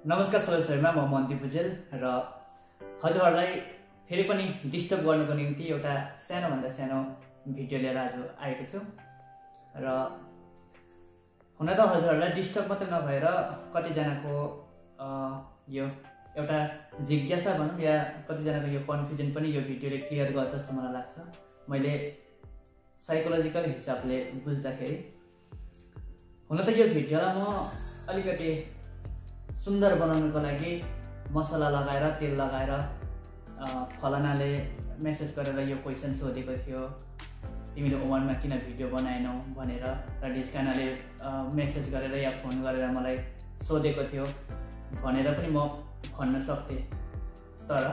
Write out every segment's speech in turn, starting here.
नमस्कार सदस्यहरुमा म मन्ती पुजेल र हजुरहरुलाई फेरि पनि डिस्टर्ब गर्नको निम्ति एउटा सानो भन्दा सानो भिडियो लिएर आज आएको छु र हुन त हजुरहरुलाई डिस्टर्ब मात्र नभएर कति जनाको यो एउटा जिज्ञासा भनौं या कति जनाको यो कन्फ्युजन पनि यो भिडियोले क्लियर गर्छ जस्तो मलाई लाग्छ। मैले साइकोलोजिकल हिसाबले बुझ्दाखेरि हुन त यो भिडियोलाई म अलिकति सुन्दर बनाउनको लागि मसला लगाएर तेल लगाएर फलानाले मेसेज गरेर यो क्वेशन सोधेको थियो, तिमीले ओमनमा किन भिडियो बनाएनौ भनेर, र डिस्कानाले मेसेज गरेर या फोन गरेर मलाई सोधेको थियो भनेर पनि म भन्न सक्थे। तर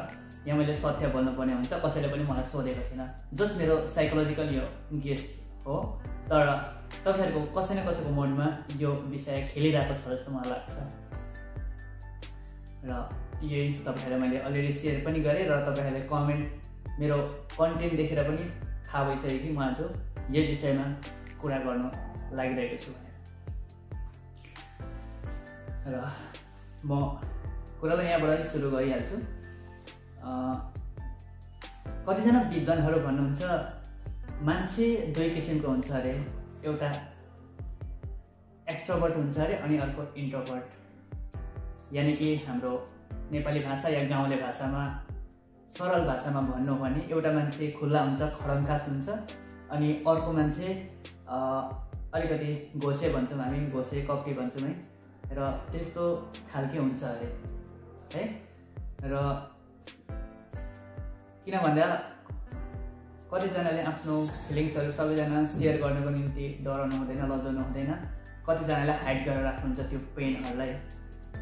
यहाँ मैले सत्य बोल्नुपर्ने हुन्छ, कसैले पनि मलाई सोधेको थिएन, जस्ट मेरो साइकोलोजिकल यो गेस हो। तर तपाईहरुको कसै न कसैको मनमा यो विषय खेलिरहेको छ जस्तो मलाई लाग्छ र यही तपाईहरुलाई मैले अलरेडी शेयर पनि गरे र तपाईहरुले कमेन्ट मेरो कन्टेन्ट देखेर पनि थाहा भइसक्यो कि म आज यही विषयमा कुरा गर्न लागिरहेको छु र म कुरालाई यहाँबाट सुरु गरिहाल्छु। कतिजना विद्वानहरु भन्नुहुन्छ मान्छे दुई किसिमको हुन्छ अरे, एउटा एक्स्ट्रोभर्ट हुन्छ अरे अनि अर्को इन्ट्रोभर्ट। यानी कि हाम्रो नेपाली भाषा या गाउँले भाषामा सरल भाषामा भन्नु भने एउटा मान्छे खुल्ला हुन्छ, खडमखास हुन्छ, अनि अर्को मान्छे अलिकति घोसे भन्छौँ हामी, घोसे कप्टी भन्छौँ है, र त्यस्तो खालके हुन्छ अरे है। र किन भन्दा कतिजनाले आफ्नो फिलिङ्सहरु सबैजना सेयर गर्नको निम्ति डराउनु हुँदैन, लजाउनु हुँदैन, कतिजनाले हाइड गरेर राख्नुहुन्छ त्यो पेनहरुलाई,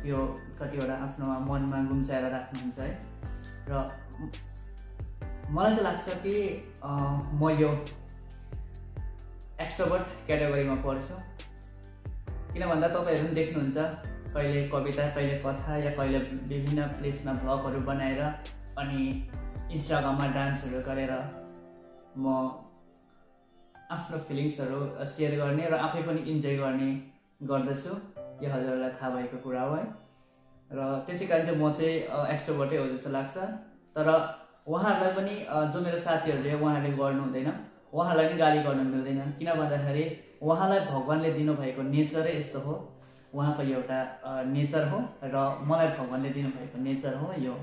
त्यो कतिवटा आफ्नो मनमा गुम्साएर राख्नुहुन्छ है। र मलाई चाहिँ लाग्छ कि म यो एक्स्ट्रोभर्ट क्याटेगोरीमा पर्छु। किन भन्दा तपाईहरु पनि देख्नुहुन्छ कहिले कविता, कहिले कथा या कहिले विभिन्न प्लेसमा भ्लगहरु बनाएर अनि इन्स्टाग्राममा डान्सहरु गरेर म आफ्नो फिलिङ्सहरु शेयर गर्ने र आफै पनि इन्जोय गर्ने गर्दछु। यो हजुरलाई थाहा भएको कुरा हो है। र त्यसैकारण चाहिँ म चाहिँ एक्स्ट्रोभर्टै हो जस्तो लाग्छ। तर उहाँहरूलाई पनि जो मेरो साथीहरूले उहाँहरूले गर्नु हुँदैन, उहाँहरूलाई पनि गाली गर्नु मिल्दैन। किन भन्दाखेरि उहाँलाई भगवानले दिनुभएको नेचरै यस्तो हो, उहाँको एउटा नेचर हो र मलाई भगवानले दिनुभएको नेचर हो यो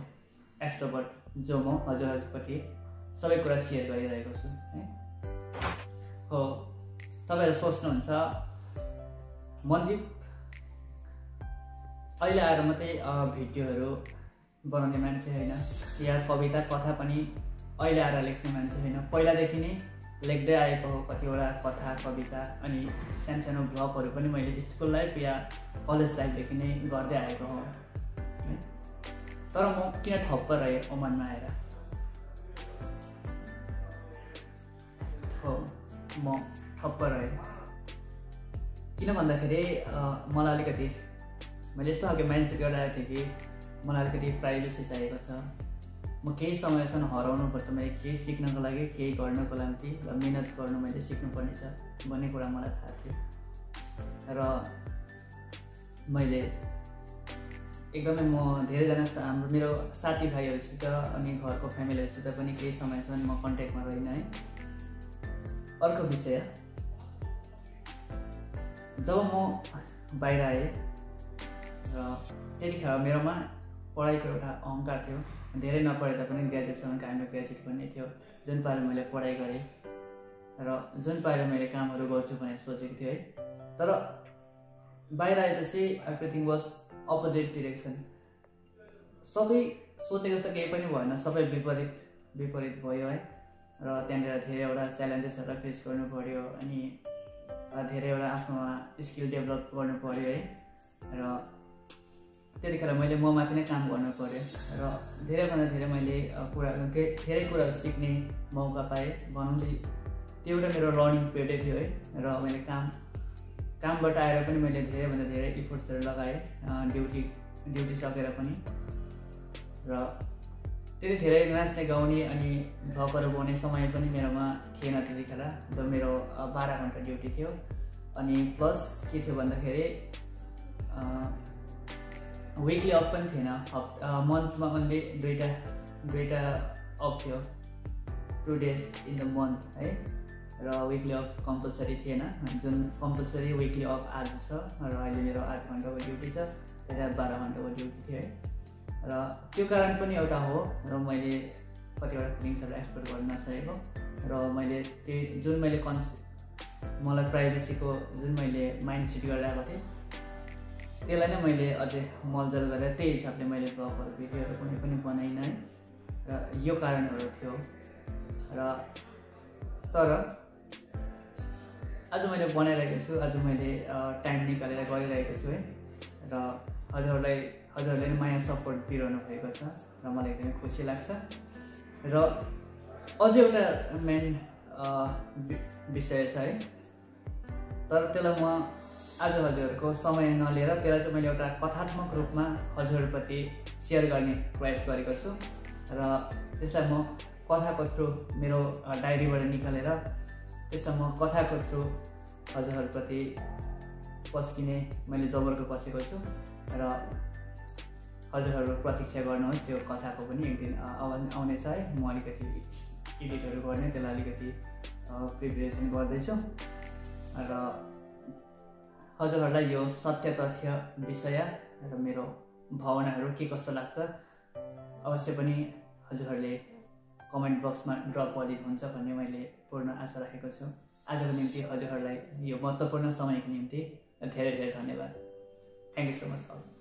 एक्स्ट्रोभर्ट, जो म हजुरहरूप्रति सबै कुरा सेयर गरिरहेको छु है। हो, तपाईहरु सोच्नुहुन्छ मन्दिप अहिले आएर मात्रै भिडियोहरु बनाउने मान्छे हैन, या कविता कथा पनि अहिले आएर लेख्ने मान्छे हैन, पहिलादेखि नै लेख्दै आएको हो कतिवटा कथा कविता, अनि सानो ब्लगहरु पनि मैले स्कुल लाइफ या कलेज लाइफदेखि नै गर्दै आएको हो। तर म किन ठप्प रहे ओमनमा आएर? हो, म ठप्प रहे किन भन्दाखेरि मलाई अलिकति मैले यस्तो खालको माइन्डसेट गरेर आएको थिएँ कि मलाई अलिकति प्राइभेसी चाहिएको छ, म केही समयसम्म हराउनुपर्छ, मैले केही सिक्नको लागि, केही गर्नको लागि र मेहनत गर्नु मैले सिक्नुपर्ने छ भन्ने कुरा मलाई थाहा थियो। र मैले एकदमै म धेरैजना हाम्रो मेरो साथीभाइहरूसित अनि घरको फ्यामिलीहरूसित पनि केही समयसम्म म कन्ट्याक्टमा रहिनँ है। अर्को विषय, जब म बाहिर आएँ र त्यतिखेर मेरोमा पढाइको एउटा अहङ्कार थियो, धेरै नपढे तापनि ग्रेजुएटसम्म काइन्ड अफ ग्रेजुएट भन्ने थियो, जुन पाएर मैले पढाइ गरेँ र जुन पाएर मैले कामहरू गर्छु भनेर सोचेको थिएँ है। तर बाहिर आएपछि एभ्रिथिङ वाज अपोजिट डिरेक्सन। सबै सोचेको जस्तो केही पनि भएन, सबै विपरीत भयो है। र त्यहाँनिर धेरैवटा च्यालेन्जेसहरूलाई फेस गर्नु पर्यो, अनि धेरैवटा आफ्नो स्किल डेभलप गर्नु पर्यो है। र त्यतिखेर मैले ममाथि नै काम गर्नु पर्यो र धेरैभन्दा धेरै मैले धेरै कुराहरू सिक्ने मौका पाएँ भनौँ। त्यो एउटा मेरो लर्निङ पिरियड थियो है। र मैले कामबाट आएर पनि मैले धेरैभन्दा धेरै इफोर्ट्सहरू लगाएँ, ड्युटी सकेर पनि। र त्यति धेरै नाच्ने गाउने अनि भ्लगहरू बनाउने समय पनि मेरोमा थिएन त्यतिखेर, जब मेरो 12 घन्टा ड्युटी थियो। अनि प्लस के थियो भन्दाखेरि विकली अफ पनि थिएन, मन्थमा ओन्ली दुईवटा अफ थियो, 2 days इन द मन्थ है। र विकली अफ कम्पलसरी थिएन, जुन कम्पलसरी विकली अफ आज छ र अहिले मेरो 8 घन्टाको ड्युटी छ, त्यता 12 घन्टाको ड्युटी थियो है। र त्यो कारण पनि एउटा हो र मैले कतिवटा फिलिङ्सहरू एक्सप्लोर गर्न नसकेको र मैले त्यो जुन मैले मलाई प्राइभेसीको जुन मैले माइन्ड सेट गरेर आएको थिएँ त्यसलाई नै मैले अझै मलजल गरेर त्यही हिसाबले मैले ब्लगहरू भिडियोहरू कुनै पनि बनाइनँ है। र यो कारणहरू थियो र तर आज मैले बनाइरहेको छु, आज मैले टाइम निकालेर गरिरहेको छु है। र हजुरहरूले नै माया सपोर्ट दिइरहनु भएको छ र मलाई एकदमै खुसी लाग्छ। र अझै एउटा मेन विषय छ है, तर त्यसलाई म आज हजुरहरूको समय नलिएर त्यसलाई चाहिँ मैले एउटा कथात्मक रूपमा हजुरहरूप्रति सेयर गर्ने प्रयास गरेको छु र त्यसलाई म कथाको थ्रु मेरो डायरीबाट निकालेर त्यसमा म कथाको थ्रु हजुरहरूप्रति पस्किने मैले जबरको पसेको छु र हजुरहरू प्रतीक्षा गर्नुहोस्। त्यो कथाको पनि एक दिन आउनेछ है। म अलिकति एडिटहरू गर्ने, त्यसलाई अलिकति प्रिपरेसन गर्दैछु र हजुरहरूलाई यो सत्य तथ्य विषय र मेरो भावनाहरू के कस्तो लाग्छ अवश्य पनि हजुरहरूले कमेन्ट बक्समा ड्रप गरिदिनुहुन्छ भन्ने मैले पूर्ण आशा राखेको छु। आजको निम्ति हजुरहरूलाई यो महत्त्वपूर्ण समयको निम्ति धेरै धेरै धन्यवाद। Thank you so much.